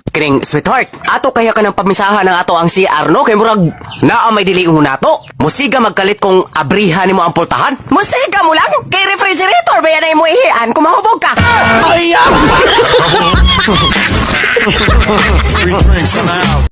Kiring, sweetheart, ato kaya ka ng pamisahan ng ato ang CR, no? Kay murag, naa may dili nato. Musiga magkalit kung abrihan nimo ang pultahan. Musiga mo lang! Kay refrigerator ba yan ay mo ihian kung mahubog ka? Three drinks in the house.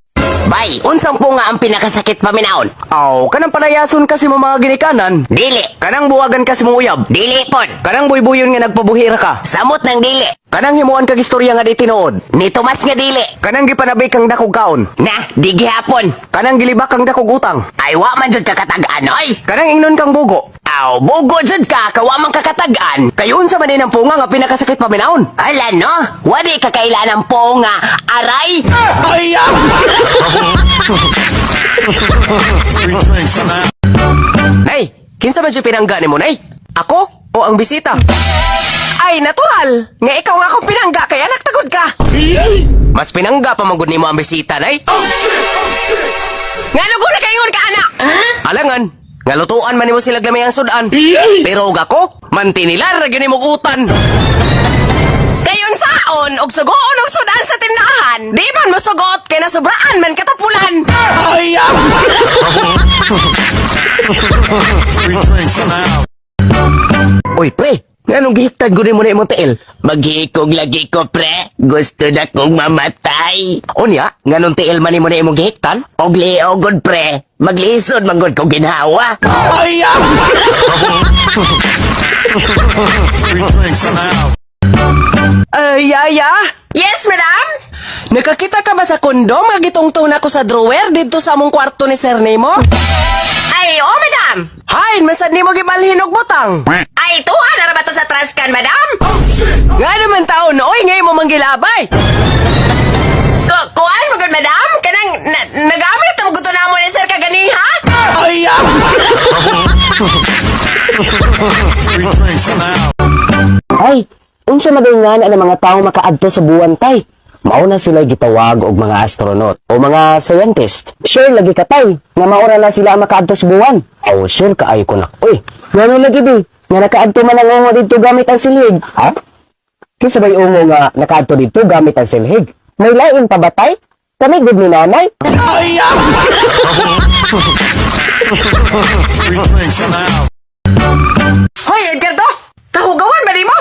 Bay, unsang po nga ang pinakasakit paminawon? Aw, kanang palayason kasi mo mga ginikanan. Dili. Kanang buwagan kasi mo uyab. Dili pod. Kanang buybuyon nga nagpabuhira ka. Samot ng dili. Kanang himuan kag istorya nga di tinuod. Ni Tomas nga dili. Kanang gipanabik kang dakog kaon. Na, di gihapon. Kanang gilibak kang dakog utang. Ay wa man jud kakatag-an oy. Kanang ingnon kang bugo. Aw, bugo jud ka kawa man kakatag-an. Kay unsa man din ang punga nga pinakasakit paminawon? Ala no, wadi ka kailan ang punga. Aray. Three drinks in the house. Nay, kinsa man siya pinangga nimo, Nay? Ako o ang bisita? Ay, natural! Nga ikaw nga akong pinangga, kaya nagtagod ka! Mas pinangga pa manggod nimo ang bisita, Nay. Nga lugo na kaingon ka, anak! Alangan, nga lutuan man nimo sila gamay ang sudan. Pero og ako, mantinilar ra gyud nimo og utan. Kayon saon, og sugoon og sudan sa tindahan. Di man mo sugot, kay nasubraan man katapulan. Three drinks in the house. Uy, pre, nganong gihiktan ko mo na imong tiil? Maghikog lagi ko, pre. Gusto na kong mamatay. Unya, nganong tiil man nimo na imong gihiktan? Og liogod, pre. Maglisod manggod ko ginhawa. Three drinks in the house. Ay, yaya? Yes, madam? Nakakita ka ba sa kondom nga gitungtong na ko sa drawer dito sa among kwarto ni Sir Nemo? Ay, oh, madam! Hay, masad nimo gibalhin og butang. Ay, tuwa na ra ba to sa trash can, madam? Nga naman taon, oy, ngayon mo manggilabay. Kuan mo gud, madam? Kanang nagamit mo gusto na mo ni Sir kaganiha? Three drinks in the house. Ay, unsa man nga ang mga tao makaadto sa buwan tay? Mao na sila gitawag og mga astronaut o mga scientist. Sure lagi ka tay, nga maura na sila ang makaadto sa buwan. Aw, sure ka ay ko nak. Uy, ngano lagi bi? Nga nakaadto man ang ungo didto gamit ang silhig. Ha? Kinsa bay ungo nga nakaadto didto gamit ang silhig? May lain pa ba tay? Kami gud ni nanay. Three drinks in the house. Hoy, Edgardo! Kahugawan ba mo?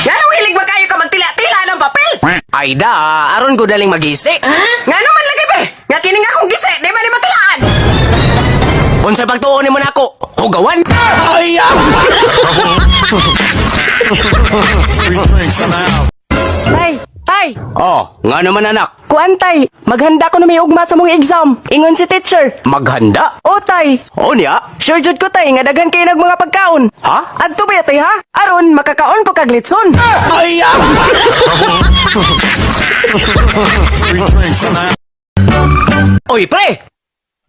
Nga hilig ba kayo ka magtila-tila ng papel? Ay da, aron ko daling magisi. Nga naman lagi be? Nga kining akong gisi, di ba ni matilaan? Unsa pagtuon nimo nako? Hugawan? Three drinks in the house. Tay, tay. Oh, nga naman anak. Kuan tay, maghanda ko na may ugma sa mong exam. Ingon si teacher. Maghanda? O tay. O niya, sure jud ko tay nga daghan kay nag mga pagkaon. Ha? Adto ba tay ha? Aron makakaon ko kag litson. Three drinks in the house. Oy pre.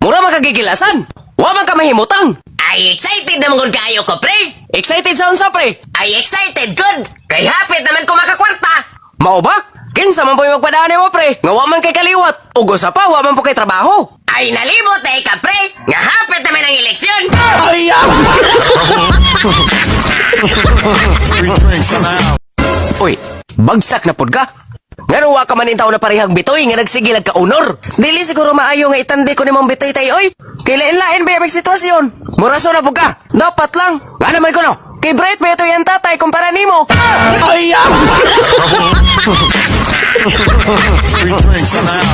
Mura makagigilasan. Wa man ka mahimutang. Ay excited naman gud kaayo ko pre. Excited sa unsa pre? Ay excited good. Kay hapit naman ko makakwarta. Mao ba? Kinsa man po yung magpadaan mo pre? Nga wa man kay kaliwat. Ug usa pa wa man po kay trabaho. Ay nalimot ay ka pre. Nga hapit naman ang eleksyon. Three drinks in the house. Uy, bagsak na pud ka. Ngano wa ka man intaw na parehang bitoy nga nagsige lag kaunor. Dili siguro maayo nga itandi ko nimong bitoy tay oy. Kay lain-lain ba yung sitwasyon? Muraso na pud ka. Dapat lang. Nga naman ko no. Kay bright ba ito yan tatay kumpara nimo? Three drinks in the house.